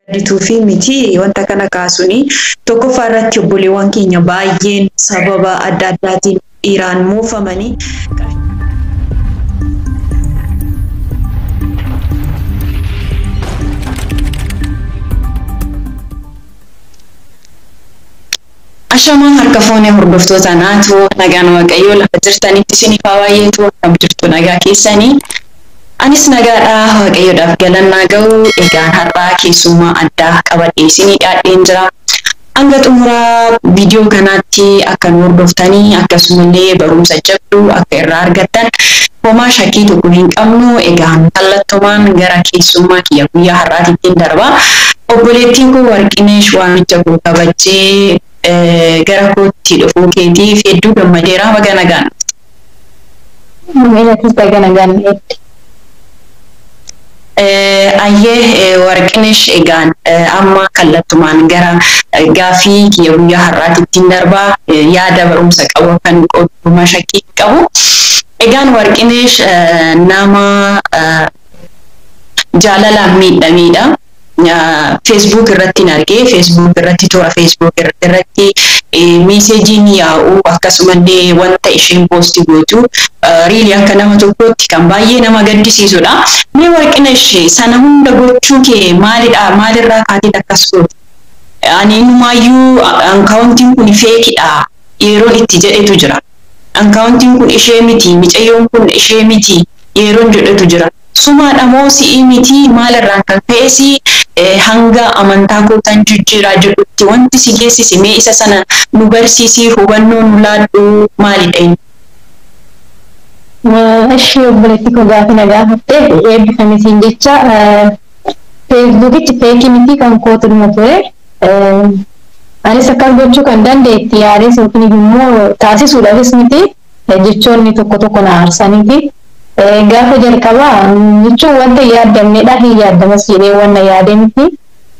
Gaddituu fi miti wanta kana kaasuni tokkoffaa irratti obboleewwan keenya baay'een sababa adda addaatiin dhiiraan moofamanii. Ashamaa harka fuunee hordoftoota naatoo nagaan Waaqayyoo lafa jirtanitti isiniif haa baay'eetu. Akkam jirtu, nagaa keessanii? Anis nagaadhaa, Waaqayyoodhaaf galannaa ga'u. Egaan har'aa keessummaa addaa qabadhee isinii dhiyaadheen jira. Hanga xumuraa viidiyoo kanaatti akka nu hordoftanii akkasumallee barumsa jabduu akka irraa argattan homaa shakkii tokko hin qabnu. Egaan kallattumaan gara keessummaa kiyya guyyaa har'aatittiin darba. Obboleettiin koo Warqineesh, waamicha koo kabajjee gara kootti dhufuu keetiif hedduu gammadeera. Baga nagaan dhufte. Baga nagaan dhufte. Ayyee Warqineesh, egaan amma kallattumaan gara gaafii kiyya guyyaa har'aatittiin darbaa, yaada barumsa qabu kan qooduma shakkii qabu. Egaan Warqineesh nama jaalalaan miidhameedha. Facebook irratti hin argee, Facebook irratti, toora Facebook irratti messageiin yaa'u akkasumallee wanta isheen post gootu really akka nama tokkootti kan baay'ee nama gaddisiisudha. Mee Warqineesh, sana hunda gochuu kee maalidha, maalirraa kaatee akkas goote? Ani inumaayyuu accountiin kun fakedha yeroon itti jedhetu jira. Accountiin kun ishee miti, micayyoon kun ishee miti yeroon jedhetu jira. Sumaadha moo si'ii miti? Maalirraan kan ka'es hanga amantaa kootan jijjiiraa jedhutti wanti si geessise, mee isa sana nu barsiisii, hubannoo nu laadhu, maalidha inni? Ishee obboleetti koo, gaaffii na gaafatteef eebbifame siin jecha. Facebookichi fake miti, kan kootu dhuma ture. Anis akkas gochuu kan dandeetti yaades yookiin immoo taasisuudhaafis miti, jechoonni tokko tokko na aarsaniiti. Gaafa jalqabaa jechuun wanta yaaddamnedha, hin yaaddamas jedhee wanna yaadee miti.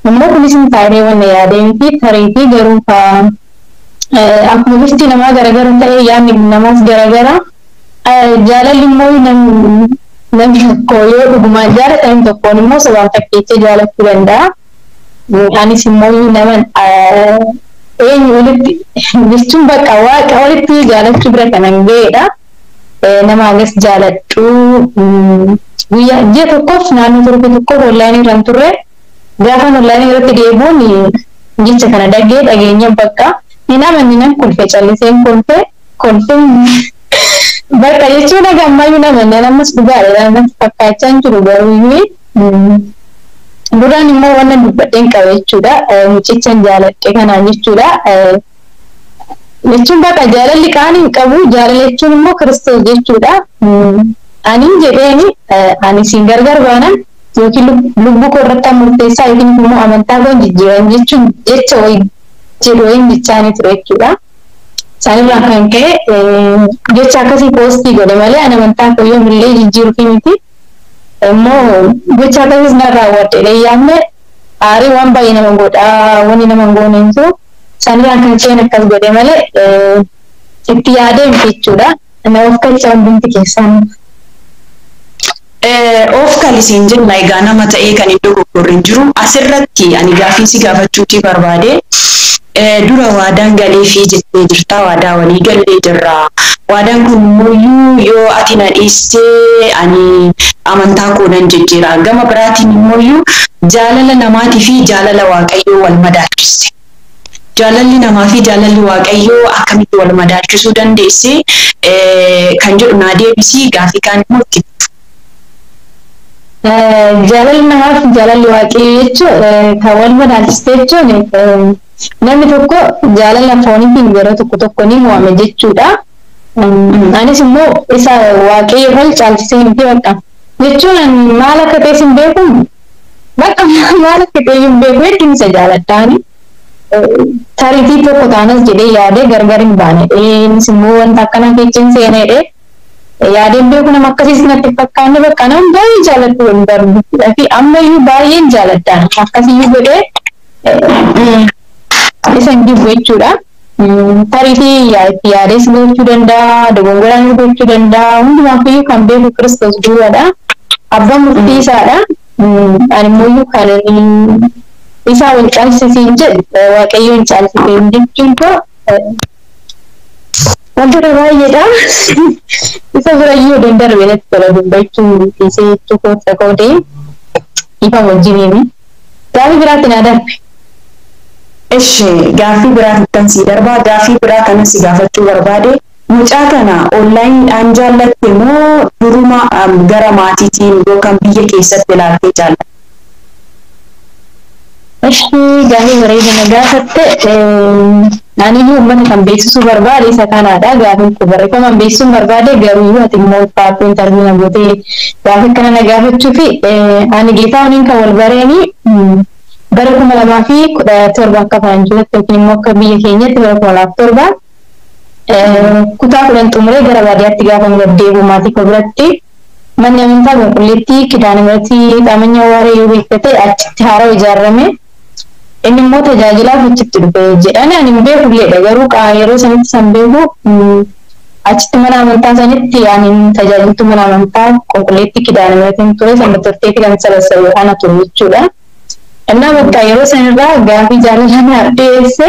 Immoo kunis hin taanee wanna yaadee miti, tariitii garuu akkuma bifti namaa garagara ta'e yaadni namaas garagara. Jaalalli immoo namni tokko yoo dhugumaan jaalatan tokkoon immoo sobaan fakkeessee jaalachuu danda'a. Anis immoo nama eenyu walitti jechuun bakka Waaqa walitti jaalachuu bira kanan ga'edha. Nama hagas jaaladhu guyyaa ji'a tokkoof naannoo torbe tokkoof online irra turre. Gaafa online irratti deebi'uun jecha kana dhaggee dhageenya bakka hin amanni nan kolfe, calliseen kolfe kolfe bakka jechuun haga ammayyuu namanne ammas dhugaadha natti fakkaachaa hin jiru. Garuu duraan immoo wannan dubbadheen qaba jechuudha, mucichan jaaladhe kanaan jechuudha. Jechuun bakka jaalalli qaanii hin qabu, jaalala jechuun immoo Kiristoos jechuudha. Ani jedheeni, ani siin gargar baanan yookiin lubbuu koo irratti murteessaa yookiin immoo amantaa koo jijjiiran jechuun jecha wayii jedhu wayiin jechaanii ture jechuudha. Isaanirraa kan ka'e jecha akkasii post godhe malee ani amantaa koo yoomillee jijjiiruufi miti. Immoo gocha akkasiis nan raawwadhe yaamne aarii waan baay'ee nama godhaa, wanni nama hin goone hin jiru. Isaanirraa kan ka'e akkas godhe malee itti yaadee miti jechuudha. Na of galcha hundumti keessaan. Of kalisiin jenna, egaa nama ta'ee kan hin dogoggorre hin jiru. Asirratti ani gaaffii si gaafachuutii barbaade, dura waadaan galeefii jettee jirta, waadaa walii gallee jirra. Waadaan kun immoo yoo ati na dhiistee ani amantaa koo nan jijjiira. Gama biraatiin immoo jaalala namaatii fi jaalala Waaqayyoo wal madaalchiste. Jaalalli namaa fi jaalalli Waaqayyoo akkamitti wal madaalchisuu dandeesse kan jedhu naa deebisii, gaafii kaan immoo itti. Jaalalli namaa fi jaalalli Waaqayyoo jechuun kan wal madaalchiste jechuun namni tokko jaalala fooniitiin yeroo tokko tokko ni mo'ame jechuudha. Anis immoo isa Waaqayyo wal caalchisee miti bakka. Jechuun maal akka ta'es hin beeku, bakka maal akka ta'e hin beeku, hedduun isa jaaladhaani. Tariitii tokko taanas jedhee yaadee gargar hin baane. Innis immoo wanta akkanaa keessa hin seeneedhe. Yaadeen beeku, nama akkasiis natti fakkaanne, bakka nama baay'ee jaaladhu hin barbu fi ammayyuu baay'een jaaladhaan akkasiyyuu godhee isa hin jibbu jechuudha. Tariitii itti yaadees gochuu danda'a, dogongoraan gochuu danda'a, hundumaafiyyuu kan beeku Kiristoos duwwaadha. Abbaan murtii isaadha. Ani immoo kan Isaa wal caalchisiin jedhu Waaqayyoon caalchiseen jechuun koo wantoota baay'eedha. Isa birayyuu odoon darbe natti tola dubbachuu dhiisee jechuu koo qoodee ifa wajjiniini. Gaaffii biraatti naa darbe. Ishi gaaffii biraatti kan sii darbaa gaaffii biraa kana si gaafachuu barbaade mucaa kana onlaayiniidhaan jaallatte moo duruma gara maatiitiin yookaan biyya keessatti ilaaltee jaallatte? Ishi gaaffii bareeda na gaafatte. Ani iyyuu uummata kan beeksisuu barbaade isa kanaadha. Gaaffiin kun barreeffamaan beeksisuun barbaade garuu ati immoo ulfaattee intarviyuu na gootee gaaffii akkana na gaafachuu fi ani geetaa waliin kan wal bareeni bara 2017 akka faranjiitti yookiin immoo akka biyya keenyatti bara 2007 kutaa 10 xumuree gara baadiyyaatti gaafa gaddeebi'u maatii koo biratti manni amantaa qulqulleettii Kidaana Mihiratii Qaamanya Waaree yoo beekte achitti haaraa ijaarame. Inni immoo tajaajilaaf achitti dhufe jedhan ani hin beekulleedha garuu yeroo sanitti san beeku achitti mana amantaa sanitti ani tajaajiltu mana amantaa qulqulleettii Kidaana Mihiratiin ture sana turteetti kan sabasabu ana ture jechuudha. Innaa bakka yeroo sanirraa gaaffii jaalala na dhiyeesse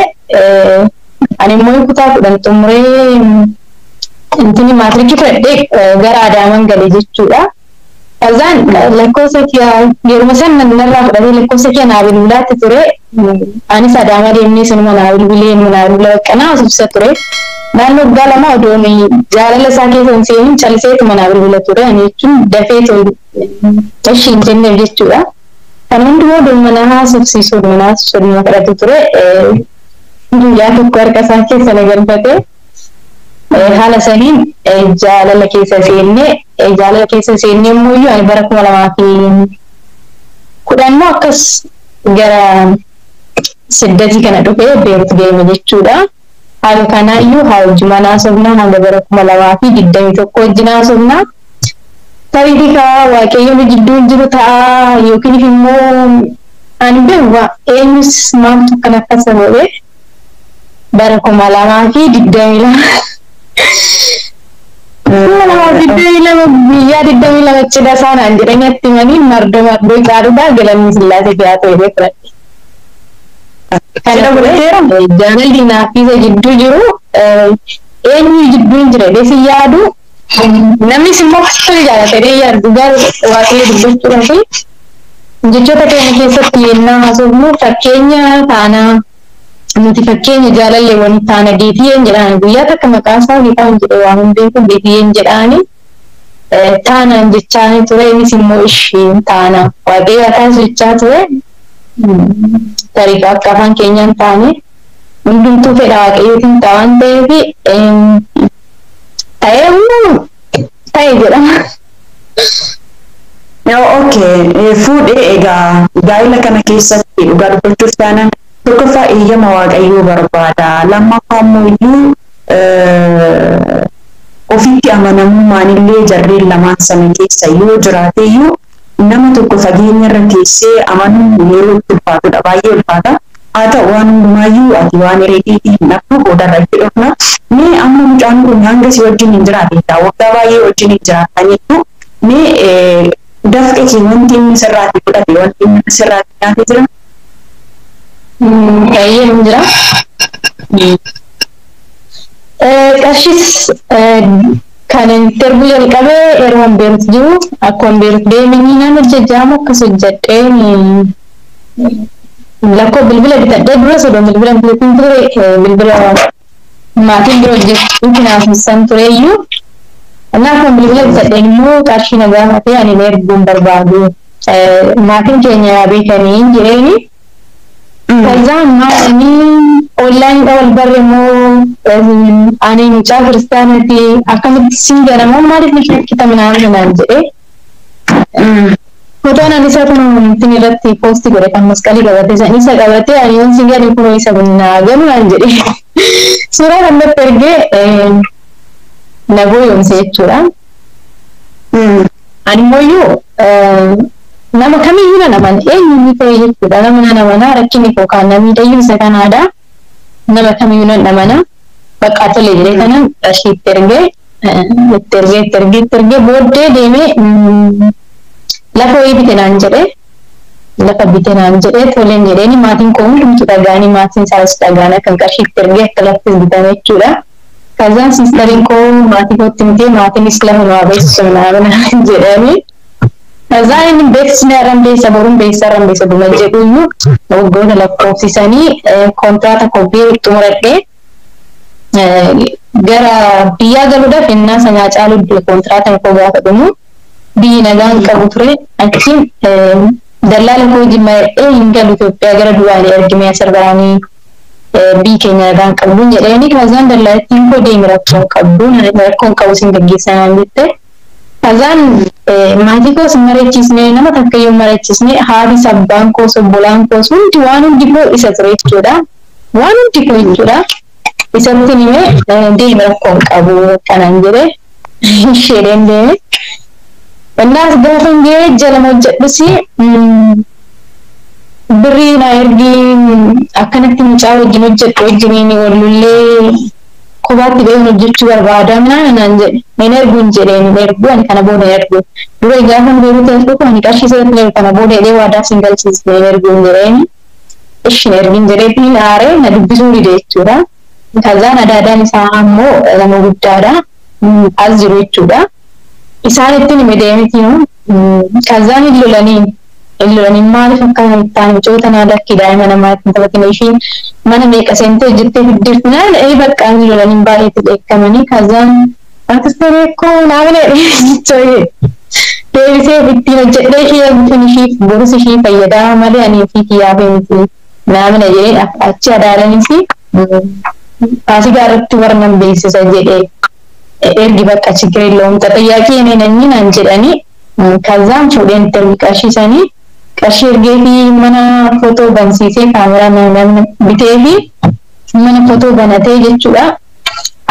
ani immoo kutaa 10 xumuree intini maatirikii fudhadhee gara Adaamaan gale jechuudha. Kazaan lakkoofsa kiyya yeruma san narraa fudhatee lakkoofsa kiyya naa bilbilaatti ture. Anis Adaamaa deemnee sanuma naa bilbilee naa bilbila baqqanaa haasofsiisa ture. Naannoo waggaa 2 odoon jaalala isaa keessa hin seenin calliseetuma naa bilbila ture. Ani jechuun dafee ishii hin jenneef jechuudha. Kan hundumaa odoon mana haasofsiisu odoon haasofsiisu odoon kadhatu ture. Guyyaa tokko harka isaa keessa na galfate. Haala saniin jaalala keessa seennee jaalala keessa seennee immoo ani bara 2010 immoo akkas gara siddatii kana dhufee Beerut deeme jechuudha. Haala kanaayyuu haa hojii haasofnaa hanga bara 2021 wajjin haasofnaa. Tarii kaa Waaqayyoon jidduu jiru ta'a yookiin immoo ani beeku eenyus maaltu kan akkas godhe bara 2022 2022 guyyaa 22 cidha isaa naan jedhanii atti himanii mardoo mardoo caaluudhaa galanni sillaasee fi'aa ta'e fudhadhe. Kana godheera jaalalli naaf isa jidduu jiru eenyu jidduu hin jira jedhee si yaadu namnis immoo tole jaallatee yaadu garuu Waaqayyo dubbachuudhaa fi jechoota keenya keessatti yennaa haasofnu fakkeenya taanaa nuti fakkeenya jaalalleewwan taana geetiyyeen jedhaan guyyaa takka maqaa isaa geetaan jedhee waan hin beeku geetiyyeen jedhaani taanaan jechaani ture innis immoo ishiin taana Waaqayyo akkas jechaa ture tarii akka afaan keenyaan taane hundumtuu fedha Waaqayyootiin ta'a waan ta'eef ta'ee ta'e jedhama. Okay, fuudhee egaa gaa'ela kana keessatti dhugaa dubbachuuf taanaan tokkoffaa eeyyama Waaqayyoo barbaada. Lammaffaa immoo ofitti amanamummaan illee jarreen lamaan sana keessa yoo jiraate iyyuu nama tokko fageenya irra teessee amanuun yeroo itti ulfaatudha. Baay'ee ulfaata. Haa ta'u waan hundumaayyuu ati waan hireetii hin dhabdu boodarra itti dhufna. Mee amma mucaan kun hanga si wajjin hin jiraate waggaa baay'ee wajjin hin jiraataniitu mee dafqa kee wanti inni sirraatti fudhate wanti inni sirraatti nyaate jira? Baay'een jira. Qarshiis kan darbuu jalqabee yeroo Beerut jiru akkuma Beerut deemanii nama jajjaamu akkas hojjedheen lakkoo bilbila bitadhee dura sodoon bilbila bitatiin ture bilbila maatiin bira hojjechuuf naaf tureyyuu. Kanaaf bilbila bitadheen immoo qarshii na gaafatee ani erguun barbaadu maatiin keenya beekanii jireeni. Kazaan maal online wal barre immoo ani mucaa kiristaanaati akkamitti siin ganamoo maaliif na shakkita minaan naan jedhee. Fotoon ani isa kun ittiin irratti poostii godhe kan masqalii qabate san isa qabatee ani yoon siin gane kunoo isa naa galu naan jedhee. Suuraa kanatti ergee na goyoomse jechuudha. Ani immoo nama kamiyyuu nan amana eenyuun ta'e jechuudha nama nan amana rakkinni koo kan namni dhayyuu isa kanaadha nama kamiyyuu nan amana bakka tole jedhee kanan qarshii itti ergee itti ergee itti ergee itti ergee booddee deemee lafa wayii bite naan jedhee Lafa bite naan jedhee toleen jedheeni maatiin koo hundumtu dhaga'anii maatiin isaas dhaga'anii akkan qarshii itti ergee akka laftis bitame jechuudha. Kazaan siistariin koo maatii kootti miti maatiinis lafa nu haa beeksisu naan jedhanii. Kazaan inni beeksisni har'an beeksisa boruun beeksisa har'an beeksisa dhuma jedhuyyuu waggoota lakkoofsisanii kontiraata kobbee xumuradhee gara biyyaa galuudhaaf innaa sanaa caalu iddoo kontiraata koo gaafa dhumu biyyi nagaan qabu ture achiin dallaala koo jimma hin galu Itoophiyaa gara duraanii ergimee asirraanii biyyi keenya nagaan qabdu jedheeni kazaan dallaalattiin koo deemi rakkoon qabdu rakkoon qabu sin gaggeessanaan jette. Kazaan maatii koos hin mari'achiisne nama takka iyyuu hin mari'achiisne haadhi abbaan koos obbolaan koos hundi waan hundi koo isa ture jechuudha. Waan hundi koo jechuudha. Isatti himee deemi rakkoon qabu kanaan jedhe isheedhaan deeme. Innaas gaafa hin ga'ee jalama hojjedhus birrii na ergi akkanatti mucaa wajjin hojjedhu wajjiniin wallullee kophaatti ba'een hojjechuu barbaada naan jedhe. Hin ergu hin jedheen hin ergu ani kana booda hin ergu. Dura gaafa nu beeku ta'e dhufu ani qarshii sirriitti ergu kana booda jedhee waadaa sin galchiisne hin ergu hin jedheen. Ishin ergin jedheetiin aaree na dubbisuu dide jechuudha. Kazaan adaadaan isaa ammoo nama guddaadha. As jiru jechuudha. Isaan ittiin hime deemitiinu kazaan hin lolaniin hin lolaniin maaliif akkana ittaan mucoota naa lakki daa'ima namaa ittiin taphatin ishiin mana meeqa seentee hojjettee fiddirti naan ee bakka hin lolaniin baay'eetti dheekkamanii kazaan akkas koo naamne jechuudha. Deebisee ittiin hojjedhee ishee erguun ishiif borus ishii fayyadaa malee ani ofii kiyyaaf miti naamna jedheen achi adaalanis faasigaa irratti warra beeksisa jedhee ergi bakka ችግር የለውም ተጠያቂ እኔ ነኝ naan jedhanii ከዛም fuudheen itti qarshii sanii qarshii ergee fi mana footoo bansiisee kaameraa namni bitee fi mana footoo banatee jechuudha.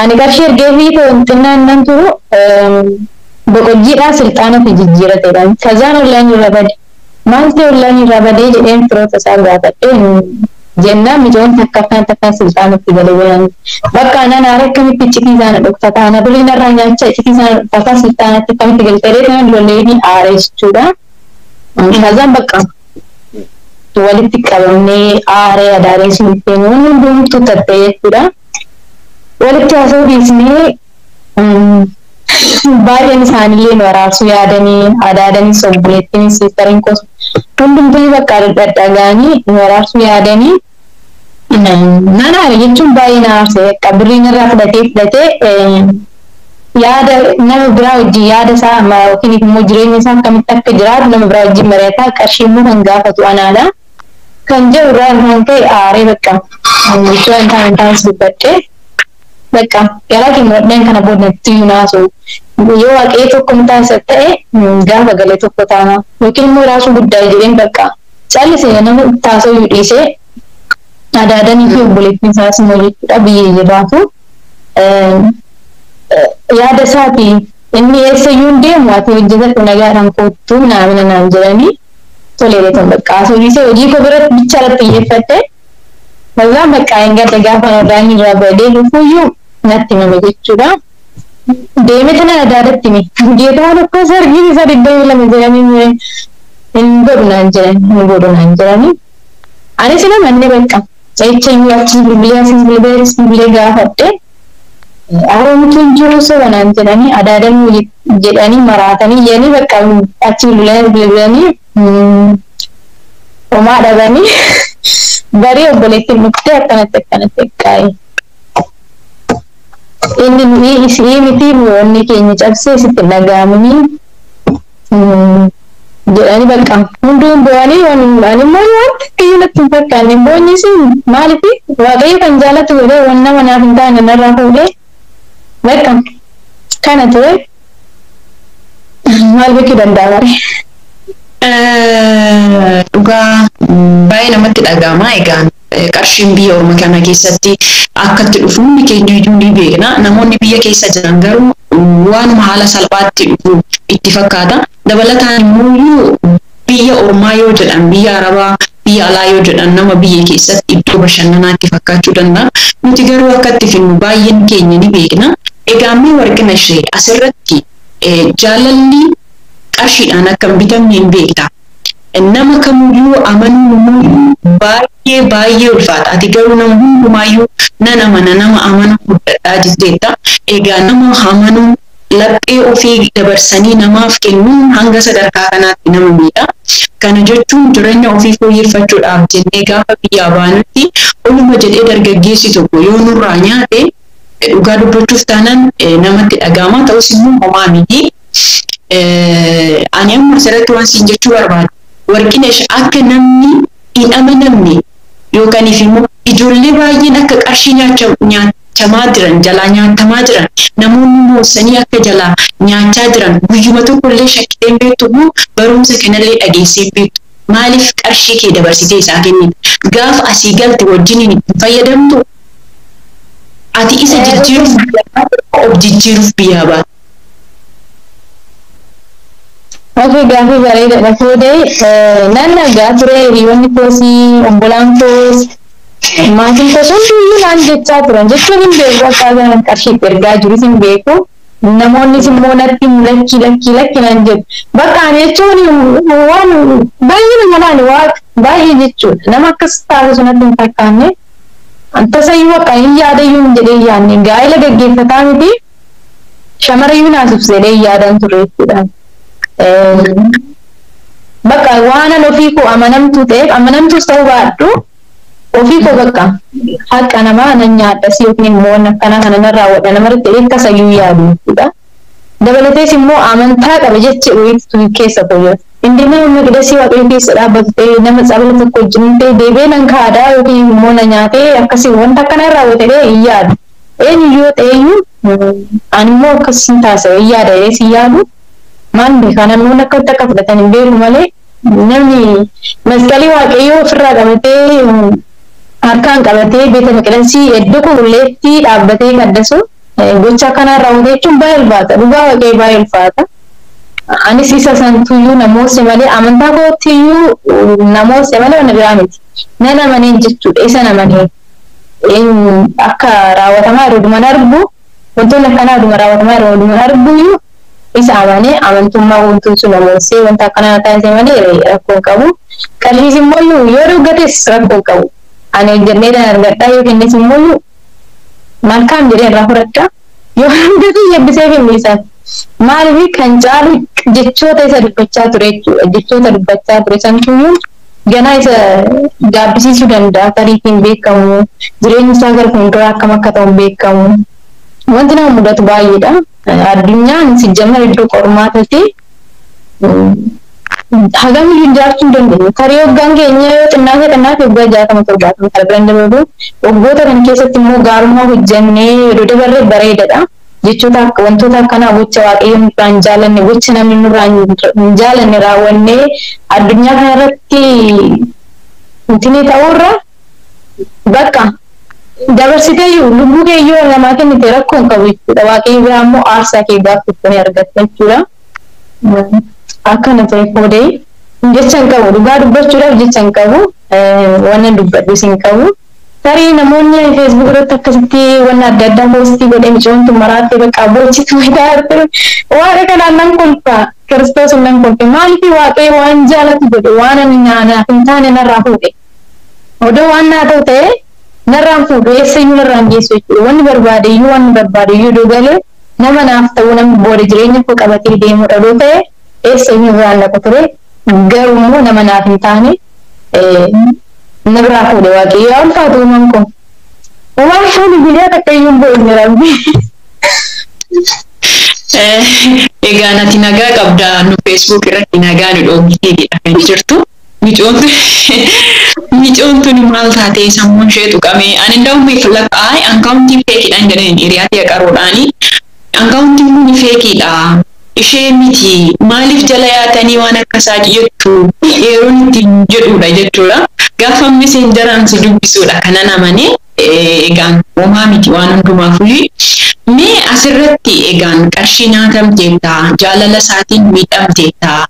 Ani qarshii ergee fi xinnaan nan turu boqojjiidhaa silxaanatti jijjiirateedha. Kazaan ollaan irra bade. Maal ta'e ollaan irra badee jedheen firoota isaa gaafadhee jennaan mijoon takka afaan takkaan silxaanatti galee jiran. Bakka anaan aara akkamitti iccitii isaana dhokfataa ana durii narraa nyaachaa iccitii isaana dhokfataa silxaanatti akkamitti galteedhee kan lollee ni aare jechuudha. Kazaan bakka walitti qabamnee aaree adaaree sun ittiin hundumtuu tattee jechuudha. Walitti haasa'uu dhiisnee baay'een isaaniillee nu araarsuu yaadanii adaadanii obboleettiin siistariin koos hundumtuu bakka dhadhaga'anii nu araarsuu yaadanii nan aare jechuun baay'ee na aarse birriin irraa fudhatee fudhatee yaada nama biraa wajjin yaada isaa yookiin immoo jireenya isaa akkamitti akka jiraatu nama biraa wajjin mari'ataa qarshii immoo kan gaafatu anaadha. Kan jedhu irraa kan ka'e aaree bakka jechuun hin taane taanis dubbadhee bakka garaa keenya wadheen kana booda itti naasu yoo waaqayyo tokko mataa isa ta'e gaafa galee tokko taana yookiin immoo raasuu guddaa jedheen bakka callisee nama taasisuu dhiisee adaadanii fi obboleettiin isaas immoo jechuudha biyya jiraatu. Yaada isaati inni eessayyuu hin deemu ati hojjetadhu nagaadhaan koottuu naamina naan jedhanii tolee tan bakka haasoo dhiisee hojii koo biratti bicha irratti xiyyeeffadhe Kazaan bakka hin gadda gaafa irraan irraa badee dhufuyyuu natti himame jechuudha. Deemee tana adaadatti hime. Geetaan akkas arginu isa 22 jedhanii hin godhu naan jedhan hin godhu naan jedhanii. Anis nama inni bakka jecha achi bilbilee asis bilbilee asis bilbilee gaafadhe. Haroomtu hin jiru soba naan jedhanii adaadanii jedhanii maraatanii jedhanii bakka achi bilbilee bilbilanii homaa dhabanii barii obboleettiin dhuftee akkanatti akkanatti qaa'e. Inni nuyi isii miti onni keenya cabsee sitti dhaga'amanii jedhanii bakka hunduun bo'anii waan ani immoo waan takkayyuu natti hin fakkaanne boonyi isin maaliif waaqayyo kan jaalatu godhee waan nama naaf hin taane narraa fuudhee bakka kana ture maal gochuu danda'a bare. Dhugaa baay'ee namatti dhaga'ama. Egaa qarshiin biyya orma kana keessatti akkatti dhufu hundi keenya iyyuu ni beekna. Namoonni biyya keessa jiran garuu waanuma haala salphaatti dhufu itti fakkaata. Dabalataan immoo biyya ormaa yoo jedhan biyya arabaa biyya alaa yoo jedhan nama biyya keessatti iddoo bashannanaatti fakkaachuu danda'a. Nuti garuu akkatti finnu baay'een keenya ni beekna. Egaa mee warqina ishee asirratti jaalalli qarshiidhaan akka hin bitamne hin beekta. Nama kamiyyuu amanuun immoo baay'ee baay'ee ulfaata. Ati garuu nama hundumaayyuu nan amana, nama amanuu guddadhaa jetteetta. Egaa nama amanuun laphee ofii dabarsanii namaaf kennuun hanga sadarkaa kanaatti nama miidha. Kana jechuun jireenya ofii fooyyeffachuudhaaf jennee gaafa biyyaa baanutti oluma jedhee dargaggeessi tokko yoo nurraa nyaate, dhugaa dubbachuuf taanaan namatti dhaga'ama. Ta'us immoo homaa miti. Ani amma asirratti waan siin jechuu barbaadu, Warqinesh akka namni hin amanamne yookaan immoo ijoollee baay'een akka qarshii nyaachamaa jiran, jalaa nyaatamaa jiran, namoonni moossanii akka jalaa nyaachaa jiran guyyuma tokko illee shakkitee hin beektu immoo barumsa kanallee dhageessee hin beektu. Maaliif qarshii kee dabarsitee isaa kennita? Gaafa asii galte wajjin hin fayyadamtu, ati isa jijjiiruuf, of jijjiiruuf biyyaa baate. Okay, gaafii bareedaadha fuudhee. Nan nagaa ture, hiriyoonni koosii, obbolaan koos, maatiin koos hundiyyuu naan jechaa turan. Jechuun hin beeku, akkaataa qarshii itti ergaa jirus hin beeku. Namoonnis immoo natti lakkii lakkii lakki naan jedhu. Bakka ani jechuun waan baay'ee nama laani, waa baay'ee jechuudha. Nama akkas taasisu natti hin fakkaanne. Tasayyuu bakka hin yaadayyuu hin jedhee yaadne, gaa'ela gaggeeffataa miti, shamarayyuu naasif jedhee yaadan ture jechuudha. Bakka waanan ofii koo amanamtuu ta'eef, amanamtuus ta'uu baadhu, ofii koo bakka haqa namaa nan nyaadhas yookiin immoo waan akkanaa kana nan raawwadha namarratti jedhee tasayyuu yaadu jechuudha. Dabalatees immoo amantaa qaba jechi wayiitu keessa koo jira. Inni nama maqdasii Waaqayyo keessa dhaabbatu ta'ee, nama tsabala tokko wajjin ta'e, deebi'ee nan kaadaa yookiin immoo na nyaatee akkasii wanta akkanaa raawwate jedhee hin yaadu. Eenyu yoo ta'eyyuu ani immoo akkas hin taasisa hin yaada jedhee hin yaadu. Maal beekaa, namoonni akkamitti akka fudhatan hin beeku malee, namni masqalii Waaqayyoo ofirraa qabatee, harkaan qabatee, beeta maqdasii iddoo qulqulleetti dhaabbatee qaddasu gocha akkanaa raawwate jechuun baay'ee ulfaata. Dhugaa Waaqayyo baay'ee ulfaata. Anis isa santuyyuu namoose malee, amantaa kootiyyuu namoose malee waan biraa miti. Nan amaneen jechuudha, isa namanee. Akka raawwatamaa yeroo dhuman argu, wantoonni akkanaa dhuma raawwatamaa yeroo dhuman arguyyuu, isa amanee amantummaa wantoonni sun namoosee wanta akkanaa taasise malee rakkoo hin qabu. Qarshiis immoo yoo dhugates rakkoo hin qabu. Ani hojjennee dan argadhaa, yoo kennes immoo malkaam jedhee irraa fudhadha. Yoo argate eebbisee kennisaaf. Maaliif, kan caalu jechoota isa dubbachaa ture jechuudha. Jechoota dubbachaa ture santuyyuu ganaa isa gaabbisiisuu danda'a. Tariitiin beekamu. Jireenyi isaa gara fuulduraa akkam akka ta'u hin beekamu. Wanti nama mudatu baay'eedha. Addunyaan sijjamar iddoo qormaatati. Hagam iyyuu jiraachuu hin dandeenyu. Tarii waggaan keenya yoo xinnaate xinnaate waggaa 60, 70 kana bira hin dabalu. Waggoota kana keessatti immoo gaarummaa hojjennee yeroo dabarre bareedaadha. Jechoota akka wantoota akkanaa, gocha Waaqayyo nurraa hin jaalanne, gocha namni nurraa hin jaalanne raawwannee addunyaa kanarratti intini ta'uurra, bakka dabarsitee lubbuu kee yoo namaa kennite rakkoo hin qabu jechuudha. Waaqayyo biraa immoo aarsaa kee gaaf ni argatta jechuudha. Akkana ta'e koodee, jecha hin qabu, dhugaa dubbachuudhaaf jecha hin qabu, waan dubbadhus hin qabu. Tarii namoonni Facebook irratti akkasitti waan adda addaa post godhee, micoomtu maraattee bakka bochitu mataa, waaqa kanaan nan kolfa, Kiristoos nan kolfe. Maaliif, Waaqayyo waan jaalatu godhe, waan ani naaf hin taane narraa fuudhe. Odoo waan naa ta'u ta'e narraan fuudhu, eessayyuu narraan geessu jechuudha. Wanni barbaade iyyuu, wanni barbaade iyyuu odoo galee, nama naaf ta'u, namni booda jireenya koo qabatee deemudha odoo ta'e, eessayyuu irraan dhaqu ture. Garuu immoo nama naaf hin taane na biraa fuudhe Waaqayyo. Yaa ulfaatu uumaan kun. Uumaan kun guyyaa takka iyyuu hin bo'inne Rabbi. Egaa nati nagaa qabda, nu Facebook irratti nagaa nu dhoogiteetidha kan jirtu. Micoon tuni maal taatee sammuun ishee tuqame? Ani nda'u lafa akkaawuntii feekiidhaan jedhaniin hiriyaatti qaroodhaani. Akkaawuntiin kun feekiidha. Ishee miti, maaliif jala yaatanii waan akkasaa jettu yeroon ittiin jedhudha jechuudha. Gaafa messengeraan si dubbisuudha kanan amanee, egaan homaa miti waan hundumaafuu. Mee asirratti egaan qarshii nyaatamteetta, jaalala isaatiin miidhamteetta,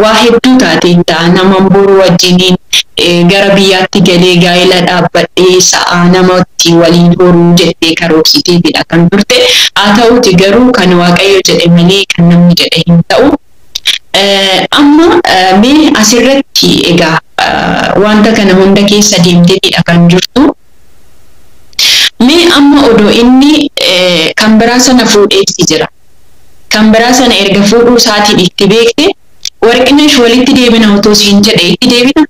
waa hedduu taateetta, nama boru wajjiniin gara biyyaatti galee gaa'ela dhaabbadhee sa'a namatti waliin horuu jettee karoorsiteetidha kan turte. Haa ta'uti garuu kan Waaqayyo jedhe malee kan namni jedhe hin ta'u. Amma mee asirratti egaa wanta kana hunda keessa deemteetidha kan jirtu. Mee amma odoo inni kan biraa sana fuudheetti jira. Kan biraa sana erga fuudhuu isaatiin itti beekte, Warqinesh walitti deebina otoo siin jedhe, itti deebina?